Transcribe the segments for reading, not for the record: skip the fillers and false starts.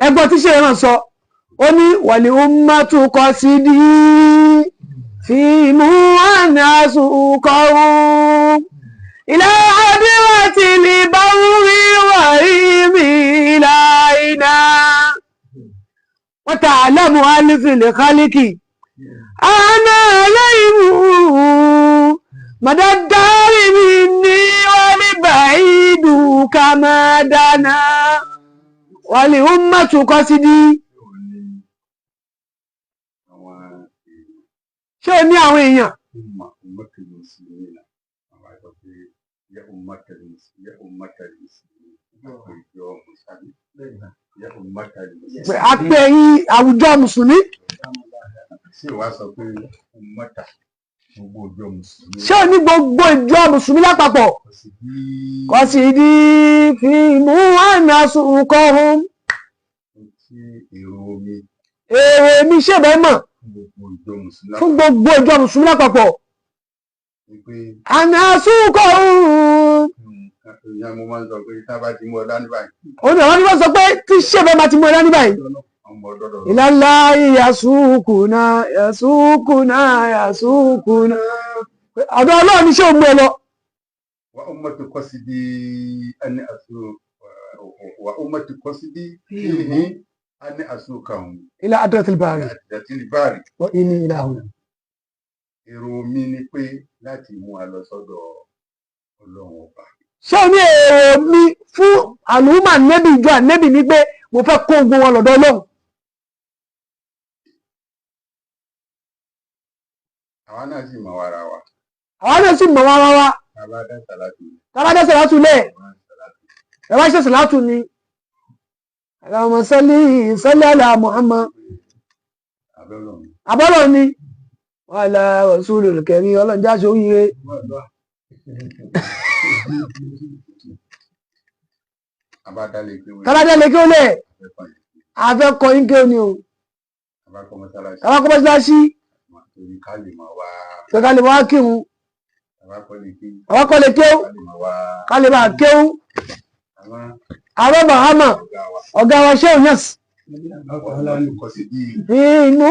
Ẹgbọ́n tí ṣe ìran sọ, ó ní wàlí ummatu qasidi fi mú àná sùkọ́rùn ilá adéwàtí lè bá rí wà ìmì ilá iná wọ́n ta àlẹ́mù alifili kálíkì àná aláìmù mọ̀dádárì mi ní wàlí bàídù kàmádánà wàlí ummatu qasidi. Ó ní àwọn èèyàn. Ṣé o ní àwọn èèyàn? Umma, ummatul muslimina, àwọn àgbà pé ya ummatal ya ummatal muslimin, àpèjọ mùsàlùmí, ya ummatal muslimin. Apẹ yín àwùjọ mùsùlùmí. Ṣé wàá sọ pé ummata, gbogbo ọjọ́ mùsùlùmí? Ṣé o ní gbogbo ìjọ mùsùlùmí lápapọ̀? Kò sí bí. Kò sì di fi mú àná sùkọ́hún. Tí èrò mi Èrè mi ṣe bẹ́ẹ̀ mọ̀ fún gbogbo ìjọ mùsùlùmí fún gbogbo ìjọ mùsùlùmí lápapọ̀ ni pé àná sùkọ́hún. Ìyá, mo máa ń sọ pé tá a bá ti mú ọ dání báyìí, Òun ni àwọn onímọ̀ sọ pé tí ṣe bẹ́ẹ̀ máa ti mú ẹ dání báyìí, ọmọ ọdọọdọ. Ìlàlá yasukuna yasukuna yasukuna, ọ̀dọ̀ Ọlọ́run ní ṣé o mú ẹ lọ. Wa ummatu qasdi an asu wa ummatu qasdi fihi an asukahum ila adratil bari àti bari wa inni ilahuna. Èrò mi ni pé láti mú a lọ sọ́dọ̀ Ọlọ́run Ọba. Ṣé o ní èrò mi fún àlùmà nẹ́bì, ìjọ ànẹ́bì, ní pé mo fẹ́ kó ogun wọn lọ́dọ̀ Ọlọ́run. Àwa náà sì mọ̀ ara wa. Àwọn náà sì mọ̀ wọn ara wa. Tá a bá dá sàlátù, Tábà dé sàlátù lẹ̀, wọ́n sàlátù. Ẹ bá ṣe sàlátù ni Allahumma salli salli ala Muhammad. Abẹ́rẹ́. Àbọ́lọ̀ ni wàhálà rasulul karim, Ọlọ́run já ṣe oríire. Abádálé pé wọ́n Tábà dé lè kí ó lẹ̀, fẹ́ pàdé. Àfẹ́ kọ yín kí ó ní o. Abákọ́ mọ́sálásí, Tábà kọ́ mọ́ṣáláṣí, torí ká lè máa wá. Pé ká lè wá kírun. Abákọ́ lè kí, Àwọn kọ́ lè kéwú, ká lè máa wá. Ká lè máa kéwú. Àwọn Àwọn Bahama, ọ̀gá wa, ọ̀gá wa Shehu Niass. Ọlọ́run kọ́ sí bí. Inú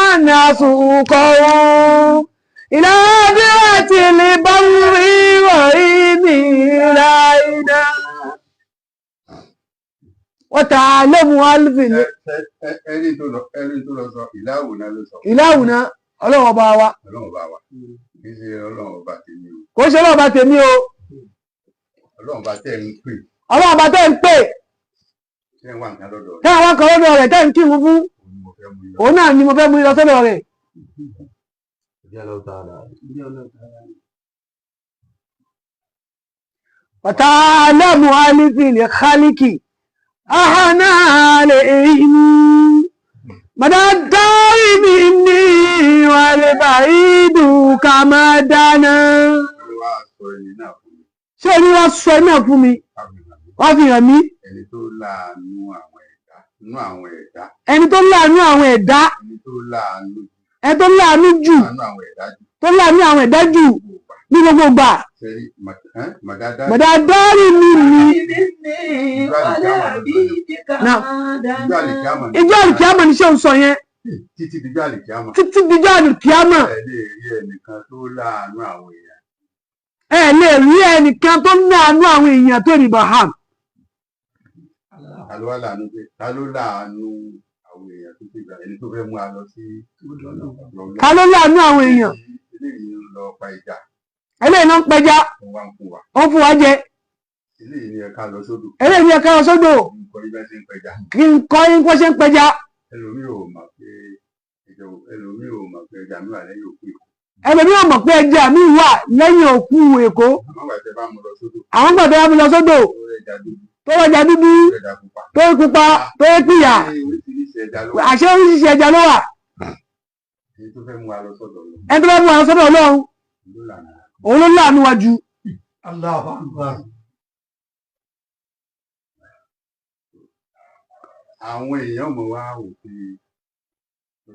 àná sùkọ́ ilé bí wọ́n ti lè bá rí wọ̀ ní ìlà iná. Wọ́n ta lẹ́mú alvin. Ẹni tó lọ, ẹni tó lọ sọ ìláwù náà ló sọ. Ìláwùná Ọlọ́run ọba wa. Ọlọ́run ọba wa, kì í ṣe Ọlọ́run ọba tèmi o. Kò ṣe Ọlọ́run ọba tèmi o. Ọlọ́run ọba tẹ́ ń pè, Ọlọ́run ọba tẹ́ ń pè, tẹ́ ń wà nǹkan lọ́dọ̀ rẹ̀, tẹ́ àwọn kan lọ́dọ̀ rẹ̀, tẹ́ ń kírun fún, òun ni mo fẹ́ mú lọ. Òun náà ni mo fẹ́ mú lọ sọ́dọ̀ rẹ̀. Wọ́n lẹ́mú alvin khaliki ahana lè inú. Mọ̀dá dárí mi ní wàlẹ̀ bàídù ká máa dáná. Ló wá sọ ẹni náà fún mi. Ṣé o ní wọ́n sọ ẹ náà fún mi? Kábìnà mi. Wọ́n fi hàn mí. Ẹni tó láàánú àwọn ẹ̀dá nú àwọn ẹ̀dá, Ẹni tó láàánú àwọn ẹ̀dá, ẹni tó láàánú, ẹni tó láàánú jù, láàánú àwọn ẹ̀dá jù, tó láàánú àwọn ẹ̀dá jù ní gbogbo ìgbà. Sẹ́rí màdádá. Mọ̀dá dárí mi ní Ìjọ àlìkíámà. Ìjọ àlìkíámà ní ṣé o sọ yẹn. Títí dijọ́ àlìkíámà. Títí dijọ́ àlìkíámà. Ẹ lè rí ẹnìkan tó láàánú àwọn èèyàn. Ẹ lè rí ẹnìkan tó láàánú àwọn èèyàn tó ní Ibrahim. Ta ló wá láàánú pé ta ló láàánú àwọn èèyàn tó ti gbà, ẹni tó fẹ́ mú a lọ sí ọ̀dọ̀ Ọlọ́run? Ta ló láàánú àwọn èèyàn? Eléyìí ń lọ pa ìjà, Eléyìí náà ń pẹja, ó wá ń fún wa. Ó ń fún wa jẹ. Eléyìí ni ẹ ká lọ sódò. Eléyìí ní ẹ̀ka lọ sódò. Nǹkan ibẹ̀ ṣe ń pẹja. Kí n kọ́ yín kó ṣe ń pẹja. Ẹlòmíì ò mọ̀ pé ẹja, ẹlòmíì ò mọ̀ pé ẹja mi wà lẹ́yìn òkú Èkó. Ẹlòmíì ò mọ̀ pé ẹja mi wà lẹ́yìn òkú Èkó. Àmọ́ gbà tẹ bá mú lọ sódò, Àwọn gbàgbé wa mú lọ sódò, tó rẹja dúdú, tó rẹja dúdú, rẹja pupa, tó rí pupa, tó rí pìyà. Ṣé oríṣiríṣi ẹja ló wà? Àṣé oríṣiríṣi ẹja ló wà. Ẹni tó fẹ́ mú wa lọ sọ́dọ̀ lọ Ẹni tó bá mú wa lọ sọ́dọ̀ Ọlọ́run, ló lànà. òun ló láàánú wa jù. Allahu Akbar. Àwọn èèyàn mọ̀ wá wò pé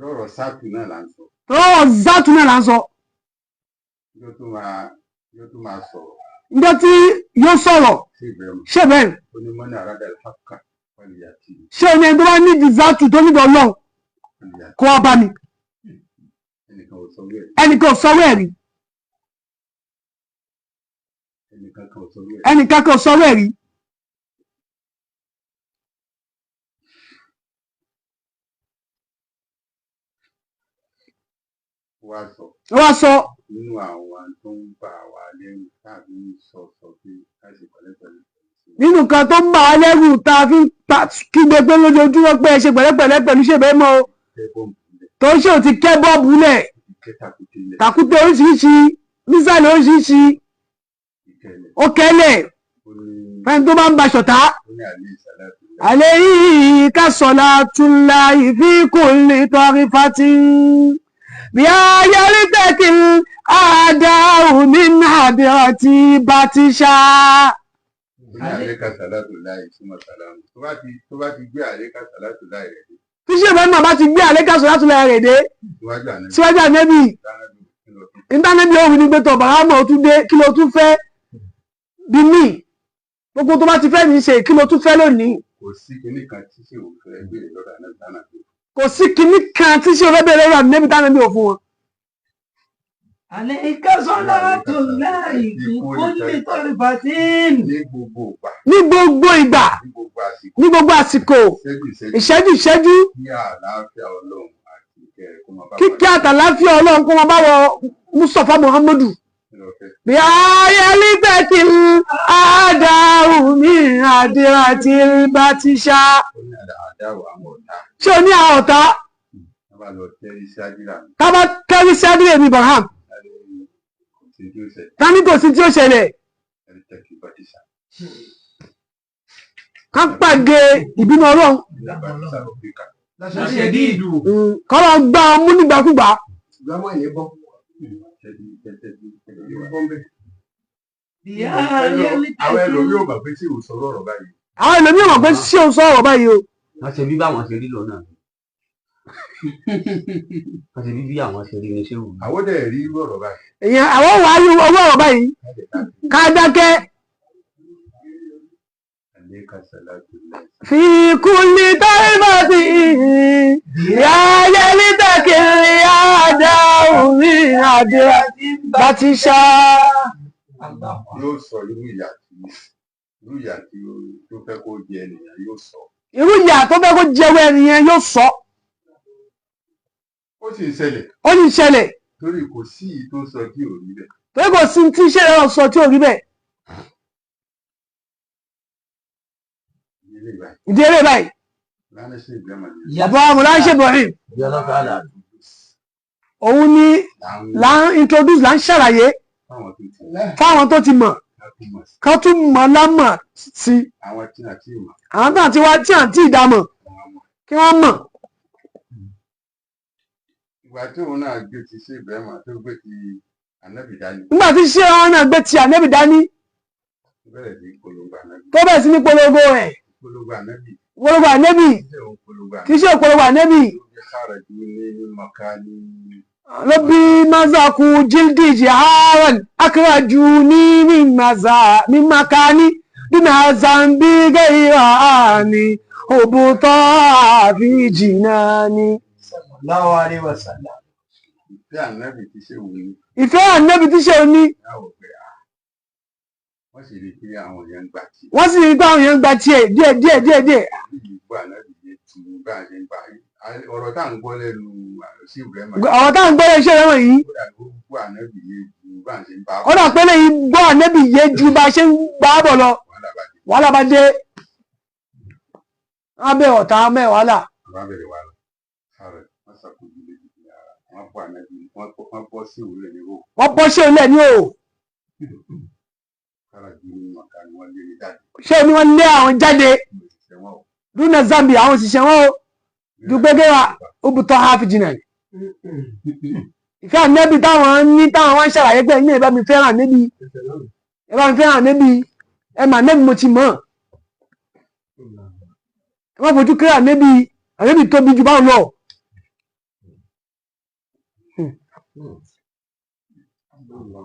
lọ́rọ̀ sáàtù náà là ń sọ. Tọ́wọ́ zátù náà là ń sọ. Yóò tó máa sọ̀rọ̀. Níjọ́ tí yóò sọ̀rọ̀, Sí ìbẹ̀rù. Ṣé bẹ́ẹ̀? Ó ní mọ́nà àràdà ìhàkà. Fàlìyàtì. Ṣé o ní ẹni tó bá nídìí zátù tó nídìí Ọlọ́run Fàlìyàtì. kó wá bá mi. Ẹnìkan ò sọ wẹ́ẹ̀. Ẹnìkan ò sọwọ́ ẹ̀rí. Ẹnìkan kan ò sọ wẹ́ẹ̀. Ẹnìkan kan ò sọwọ́ ẹ̀rí. Wá sọ. Ó wá sọ. Nínú àwọn tó ń bà wá lẹ́rù tàbí sọ sọ pé ká ṣe pẹ̀lẹ́pẹ̀lẹ́. Nínú nǹkan tó ń bà á lẹ́rù tá a fi ń kígbe pé lójoojúmọ́ pé ẹ ṣe pẹ̀lẹ́pẹ̀lẹ́ pẹ̀lú ṣe bẹ́ẹ̀ mọ́ o. Kẹ́ bọ́ǹbù lẹ̀. Tó ń ṣe ò ti kẹ́ bọ́ọ̀bù lẹ̀. Kẹ́ tàkúté lẹ̀. Tàkúté oríṣiríṣi, mísàlì oríṣiríṣi. Ìkẹlẹ̀. Ó kẹ́lẹ̀. Ó ní. Fẹ́ni tó bá ń ba ṣọ̀tá. Ó ní àlẹ́ ìsàlátù. Àlẹ́ yìí ká sọ̀lá tún la ìfi kò lè tọrí fati. Bí ayẹlí tẹ́kì àdáhùn nínú àbẹ̀rẹ̀ tí bá ti ṣá. Ó ní àlékà sàlátù láì súnmọ́ sàlámù. Tó bá ti gbé àlékà sàlátù láì rẹ̀ dé. Tí ṣé ìbámu bá ti gbé àlékà sọ̀lá tún la rẹ̀ dé. Síwájú àná. Síwájú ànẹ́bì. Ìtànẹ́bì òun ni gbẹ́tọ̀ bàrámọ̀ ó tún dé, kí ló tún fẹ́ bí mí? Gbogbo tó bá ti fẹ́ mi ṣe, kí ló tún fẹ́ lónìí? Kò sí kinní kan tí ṣe òun fẹ́ béèrè lọ́dọ̀ àná dáná pé. Kò sí kinní kan tí ṣe òun fẹ́ béèrè lọ́dọ̀ ànẹ́bì tánẹ́bì ò fún wọn. Àlẹ́ká sọ́lá tó láì fi kúlì tọ́lifàtín. Ní gbogbo ìgbà. Ní gbogbo ìgbà. Ní gbogbo àsìkò. Ní gbogbo àsìkò. Ìṣẹ́jú ìṣẹ́jú. Ìṣẹ́jú ìṣẹ́jú. Kí àlàáfíà Ọlọ́run àti ìkẹ́ rẹ̀ kó máa bá Kíkẹ́ àtàláfíà Ọlọ́run kó máa bá wọ Mustapha Muhammadu. Bí ayé tẹ́kì àdáhùn ní àdìrà tí bá ti ṣá. Ó ní àdáwò àwọn ọ̀tá. Ṣé o ní àwọn ọ̀tá? Wọ́n bá lọ tẹ́rí sí Ájílà mi. Ká bá tẹ́rí sí Ájílà mi Ibrahim. Kò sí tí ó ṣẹlẹ̀. Ká ní kò sí tí ó ṣẹlẹ̀. Tẹ́rí tẹ́kì bá ti ṣá. Ká pàdé ìbínú Ọlọ́run. Kọ́lọ́ gbá ọmú nígbàkúgbà. Àwọn ẹlòmíì ò mọ̀ pé tí ò sọ̀rọ̀ ọ̀rọ̀ báyìí. Àwọn ẹlòmíì ò mọ̀ pé tí ò sọ̀rọ̀ báyìí o. Wọ́n ṣe bí báwọn ṣe rí lọ náà. Wọ́n ṣe bí bí àwọn ṣe rí ní ṣé wù. Àwọn dẹ̀ rí irú ọ̀rọ̀ báyìí. Ìyẹn àwọn wàá rí owó ọ̀rọ̀ báyìí. Ká dákẹ́. Fi kulli taifati ya yẹlítẹ̀kì àdá omi àdúrà bá ti ṣá. Yóò sọ irú ìyà tí irú ìyà tí ó fẹ́ kó jẹ ènìyàn yóò sọ. Irú ìyà tó fẹ́ kó jẹwọ́ ẹnìyẹn yóò sọ. Ó sì ń ṣẹlẹ̀. Ó sì ń ṣẹlẹ̀. Torí kò sí èyí tó ń sọ tí ò rí bẹ́ẹ̀. Torí kò sí tí iṣẹ́ rẹ̀ sọ tí ò rí bẹ́ẹ̀. Ìdí eré báyìí. Bàbá Mọ̀láṣẹ́ Ibrahim. Òun ni là ń introduce, là ń ṣàlàyé fáwọn tó ti mọ̀ ká tún mọ̀ lámọ̀ sí. Àwọn tí àti mọ̀. Àwọn tó àti wá tí àti ìdámọ̀ kí wọ́n mọ̀. Ìgbà tí òun náà gbé ti ṣe Ibrahim tó gbé ti Ànábì dání. Nígbà tí ṣé wọn náà gbé ti Ànábì dání. Bẹ̀rẹ̀ sí polongo Ànábì. Tó bẹ̀rẹ̀ sí ní polongo rẹ̀. Polongo Ànábì. Polongo Ànábì. Kì í ṣe polongo Ànábì. Ló bí mazaku jildi jiharan akraju ní mímakani dínà zambi gẹ́yà ni òbútọ́ àfijìnà ni. Sallallahu alaihi wasallam. Ìfẹ́ Ànábì tí ṣe òní. Ìfẹ́ Ànábì tí ṣe òní. Wọ́n sì rí i pé àwọn èèyàn ń gbà tiẹ̀. Wọ́n sì rí i pé àwọn èèyàn ń gba tiẹ̀ díẹ̀ díẹ̀ díẹ̀ díẹ̀. Ìgbọ́ Ànábì yẹn tu bá a ṣe ń gbà. Ọ̀rọ̀ tá à ń gbọ́ lẹ́nu sí Ibrahim. Ọ̀rọ̀ tá à ń gbọ́ lẹ́nu iṣẹ́ rẹ̀ wọ̀nyí. Ó dà gbọ́ Ànábì yẹn ju bá a ṣe ń bá a bọ̀. Ó dà pé lẹ́yìn gbọ́ Ànábì yẹn ju bá a ṣe ń gbà á bọ̀ lọ. Wàhálà bá dé. Wọ́n bẹ̀ ọ̀tá mẹ́ wàhálà. Wọ́n bẹ̀rẹ̀ wàhálà. Wọ́n ṣàkóso ilé ìgbìyànjú ara. Wọ́n bọ́ Ànábì, wọ́n bọ́ sí òwúrẹ̀ ní o. Wọ́n bọ́ sí òwúrẹ̀ ní o. Ṣé ni wọ́n lé àwọn jáde? Dúnà Zambia àwọn òṣìṣẹ́ wọn o. Dùgbẹ́gẹ́ wa ó bùtọ́ half jìnnà. Ìfẹ́ Ànábì táwọn ní táwọn wá ń ṣàlàyé pé ẹ̀yin ẹ bá mi fẹ́ràn Ànábì. Ẹ bá mi fẹ́ràn Ànábì. Ẹ mà Ànábì mo ti mọ̀. Ẹ má fojú kéré Ànábì. Ànábì tóbi jù báwọn lọ. Gbogbo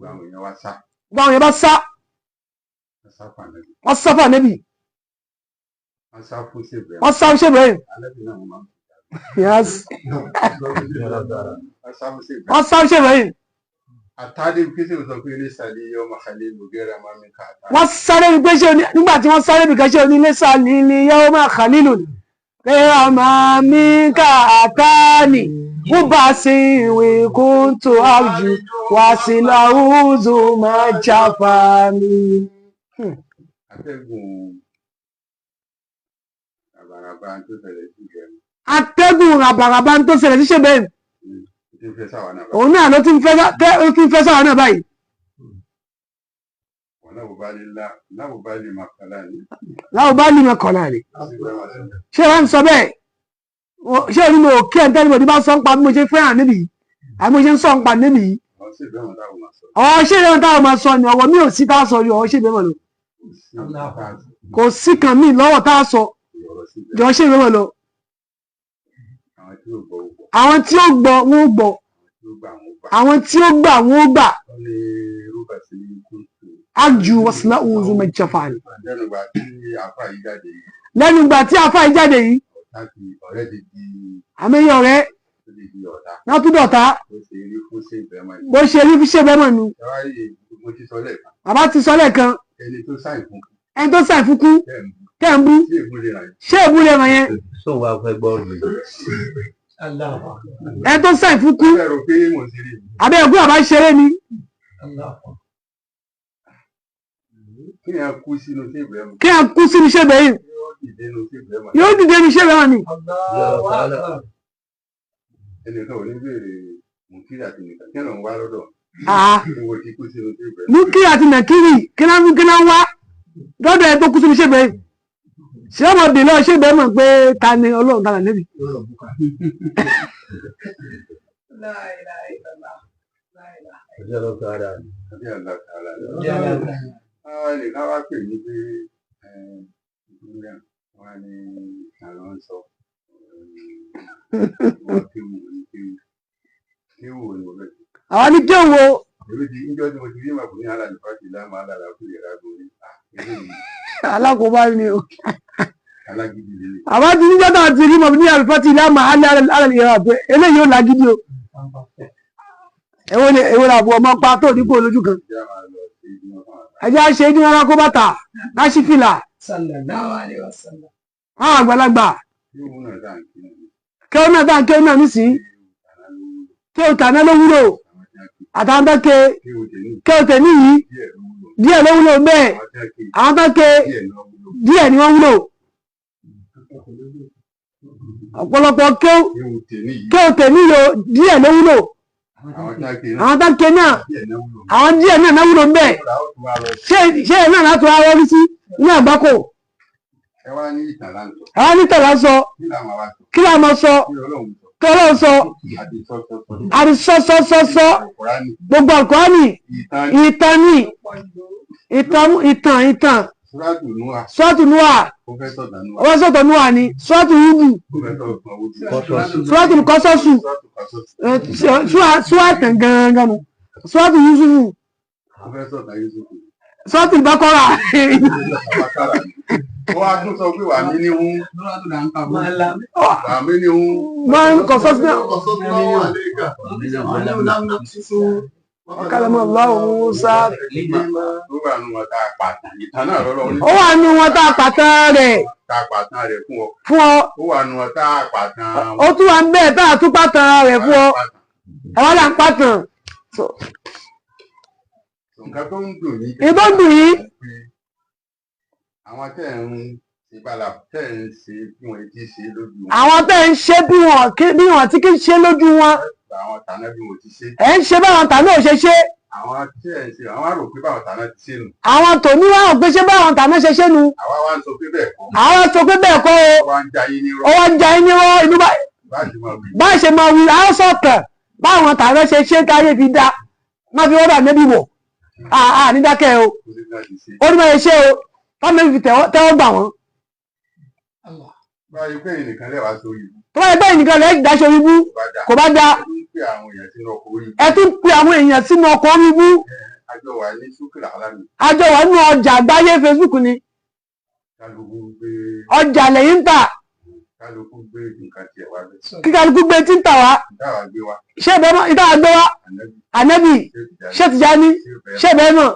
àwọn èèyàn wá sá. Gbogbo àwọn èèyàn bá sá. Wọ́n sá fún Ànábì. Wọ́n sá fún Ànábì. Wọ́n sá fún sí Ibrahim. Wọ́n sá fún Sheikh Ibrahim. Alábì náà wọ́n máa ń Yes. wọ́n sá fún sí Ibrahim. Wọ́n sá fún Sheikh Ibrahim. Àtàdé kí sì sọ pé ní sàlẹ̀ yọ ọmọ Khalil Mugera máa mi ká àtàdé. Wọ́n sáré wípé ṣé oní nígbà tí wọ́n sáré bìkan ṣé onílé sàlìlì yẹ́wó máa Khalilu pé ọmọ mi ká àtàní ó bá sí ìwé kóńtò àjù wá sí làwùzù máa jáfa mi. Atẹ́gùn ràbàràbà tó ṣẹlẹ̀ sí Ibrahim. Atẹ́gùn ràbàràbà tó ṣẹlẹ̀ sí ṣe bẹ́ẹ̀. Tí ń fẹ́ sáwà náà báyìí. Òun náà ló ti ń fẹ́ ó ti ń fẹ́ sáwọn náà báyìí. Wọn náà bó bá lè lá náà bó bá lè máa kàlá ní. Láwọn bá ní mọ̀ kọ̀ọ̀lá ni. Sí Ibrahim àti Ṣé wọ́n ń sọ bẹ́ẹ̀? Ṣé orí mi ò kí ẹ̀ ń tẹ́lẹ̀ bọ̀dí bá sọ ń pa bí mo ṣe fẹ́ràn níbi yìí àbí mo ṣe ń sọ ń pa níbi yìí? Àwọn sí Ibrahim táwọn máa sọ. Ọ̀rọ̀ ṣé ìrẹ́wọ̀n táwọn máa sọ ni ọ̀rọ̀ mi ò sí tá a sọ ju ọ̀rọ̀ ṣé ìrẹ́wọ̀n lọ. Sí táwọn Kò sí kan míì lọ́wọ́ tá a sọ ọ̀rọ̀ sí Ibrahim. ju ọ̀rọ̀ ṣé ìrẹ́wọ̀n lọ. Àwọn tí ó gbọ́ ó gbọ́. Àwọn tí ó gbọ́ wọn ó gbọ́. Àwọn tí ó gbà wọ́n ó gbà. Àwọn tí ó gbà wọn ó gbà. Wọ́n ní rúbà sí kúntù. Ájú wàsílà òwúzú mẹjọfà ni. Lẹ́nu ìgbà tí àáfà yìí jáde yìí, Lẹ́nu ìgbà tí àáfà yìí jáde yìí, ọ̀tá ti ọ̀rẹ́ ti di àmì ọ̀rẹ́ ó ti di ọ̀tá. náà tún dọ̀tá. Ó ṣe rí fún sí Ibrahim. Bó ṣe rí fi ṣe bẹ́ẹ̀ mọ̀ nu. Ẹ wá rí mo ti sọ lẹ́ẹ̀kan. Bàbá ti sọ lẹ́ẹ̀kan. Ẹni tó sáìn fún Ẹni tó sàn fún kú tẹ̀ ń bú. Tẹ́ ń bú. Sí ègún lè rà yìí. Ṣé èbú lè ràn yẹn? Sóun wá fẹ́ gbọ́ rẹ̀. Allahu Akbar. Ẹni tó sàn fún kú. Ẹ rò pé mò ń ṣeré ni. Àbẹ́ ẹ̀kú àbá ṣeré ni. Allahu Akbar. Kí ni a kú sínú sí Ibrahim? Kí a kú sínú iṣẹ́ bẹ́ẹ̀ yìí. Yóò dìde nínú sí Ibrahim. Yóò dìde ní iṣẹ́ bẹ́ẹ̀ ni. Allahu Akbar. Ẹnìkan ò ní béèrè mùkírì àti nìkan kí ló ń wá lọ́dọ̀ Àá. mi mo ti kú sínú sí Ibrahim. Múkí àti Nàkírì kí náà ń wá lọ́dọ̀ ẹ tó kú sínú iṣẹ́ bẹ́ẹ̀. Ṣé ọmọ bèèrè lọ́wọ́ ṣé bẹ́ẹ̀ mọ̀ pé ta ni Ọlọ́run ta là níbi? La ilaha illallah. La ilaha. Ọjọ́ ló sọ ara rẹ̀. Àbí àlàkàlà. Illallah. Àwọn ẹnìkan wá pè mí pé ìpínlẹ̀ wọn ní àwọn ń sọ wọn kéwù ní kéwù kéwù ni mo fẹ́ ṣe. Àwa ní kí òun o. Èmi ti níjọ́ tí mo ti rí màkù ní alàlù fásitì láàmú alàlà kú lè rágbó ní eléyìí Alákòóbá ni o. alágídí lélẹ̀. Àwa ti níjọ́ tá a ti rí mọ̀ ní àlùfáàtì ilé àmà alẹ́ alẹ́ ìyára pé eléyìí ò lágídí o. Èwo ni àbọ̀ ọmọ pa tó ní kó lójú kan. Ìjà máa lọ sí inú ọkàn àgbà. Ẹ jẹ́ á ṣe ní wọn kó bàtà láṣí fìlà. Sallallahu alaihi wasallam. Àwọn àgbàlagbà Kéwù náà dáa kí náà ní kí ó náà tá à ń kí ó náà nísìnyí kéwù tàná ló wúlò kí ó tàná ló wúlò àwọn tí a kì àtàwọn tó ké kéwù tèmi kí ó tẹ̀ níyìí díẹ̀ ló wúlò díẹ̀ ló wúlò bẹ́ẹ̀. Àwọn tí a kì Àwọn tó ké díẹ̀ ló wúlò. Díẹ̀ ni wọ́n wúlò. Ọ̀pọ̀lọpọ̀ kí ó Kéwù tèmi yìí kí ó tẹ̀ níyò díẹ̀ ló wúlò. Àwọn tí a kì náà Àwọn tó ké náà díẹ̀ ló wúlò. àwọn díẹ̀ náà náà wúlò bẹ́ẹ̀. Kódà ó tún wá lọ Ṣé ṣé ẹ̀ náà láti wá wọlé sí ní àgbákò? Ẹ wá ní ìtàn láǹtọ̀. Àwọn onítọ̀lá sọ. Kí làwọn wá sọ? Kí láà máa sọ? Kí Ọlọ́run sọ? Kí Ọlọ́run sọ. Àti sọ́sọ́sọ́. Àti sọ́sọ́sọ́sọ́. Kùránì Gbogbo àlùkùránì ìtàn ìtàn ní ìtàn ìtàn ìtàn. Súrátù Núà. Sọ́ọ̀tù Núà. Ó fẹ́ sọ̀tàn Núà. Ọwọ́ sọ̀tọ̀ Núà ni sọ́ọ̀tù Húdù. Ó fẹ́ sọ̀tàn Húdù. Kọ́sọ́sù. Sọ́ọ̀tù Kọ́sọ́sù. Súrátù Kọ́sọ́sù. Súwàtàn gangan nu sọ́ọ̀tù Yusufu. Ó fẹ́ sọ̀tàn Yúsúfù. Sọ́ọ̀tù Bákọ́rà. Bákárà ni. Ó wá tún sọ pé wà mí ní hún. Màlá. Wà mí ní hún. Máa ń kọ́sọ́sù náà. Ọ̀kadà Allahu Musa. Ó wà nù wọn tá a pàtàn. Ìtàn náà lọ́lọ́ ní Ó wà nù wọn tá a pàtàn rẹ̀ tá a pàtàn rẹ̀ fún ọ. fún ọ. Ó wà nù wọn tá a pàtàn. Ó tún wà ń bẹ́ẹ̀ tá a tún pàtàn rẹ̀ fún ọ. Àwọn là ń pàtàn. Nǹkan tó ń dùn yín. Ìbọn dùn yín. Pé àwọn tẹ́ ẹ̀ ń ṣe bala tẹ́ ẹ̀ ń ṣe bí wọ́n ti ṣe lójú wọn. Àwọn tẹ́ ń ṣe bí wọn tí kì í ṣe lójú wọn. Àwọn tàná bí wọ́n ti ṣe. Ẹ̀ ń ṣe báwọn tàná ò ṣe ṣe. Àwọn tẹ́ ẹ̀ ń ṣe àwọn á rò pé báwọn tàná ti ṣe nù. Àwọn tòní wà pé ṣé báwọn tàná ṣe ṣe nu. Àwa wá ń sọ pé bẹ́ẹ̀ kọ́. Àwọn sọ pé bẹ́ẹ̀ kọ́ o. Wá ń jayé ní Ó rọ́. wá ń ja ẹni wọ́n inú bá Bá a ti máa wí. Bá ṣe máa wí àwọn sọ̀tàn báwọn tàná ṣe ṣe táyé fi dá má fi wọ́n dà nẹ́bí wọ̀ àà ní dákẹ́ o. Kó ní láti ṣe. Ó ní bá ṣe ṣe o táwọn mẹ́rin fi tẹ́wọ́ gbà wọ́n. Allah. Báyìí pé ẹnìkan lẹ́wàá sórí ibú. Tó bá yẹ bẹ́ẹ̀ nìkan lẹ́yìn dáṣọ ibú Kò bá dà. Kò bá da. Ẹ tún pè àwọn èèyàn sínú ọkọ̀ orí ibú. Ẹ tún pe àwọn èèyàn sínú ọkọ̀ orí ibú. Àjọ wà ní Ṣúkìrà Alámì. Àjọ wà nínú ọjà àgbáyé Facebook ni. Kálukú gbé Ọjà lẹ́yìn ń tà. Kálukú gbé nǹkan tiẹ̀ wá bẹ́ẹ̀. Kí kálukú gbé tí ń tà wá. Táwa gbé wá. Ṣé ìbẹ́ mọ̀ ìtawà gbé wá? Ànábì. Ànábì. Ṣé Ṣé Tìjání? Ṣé Ṣé ìbẹ́ mọ̀?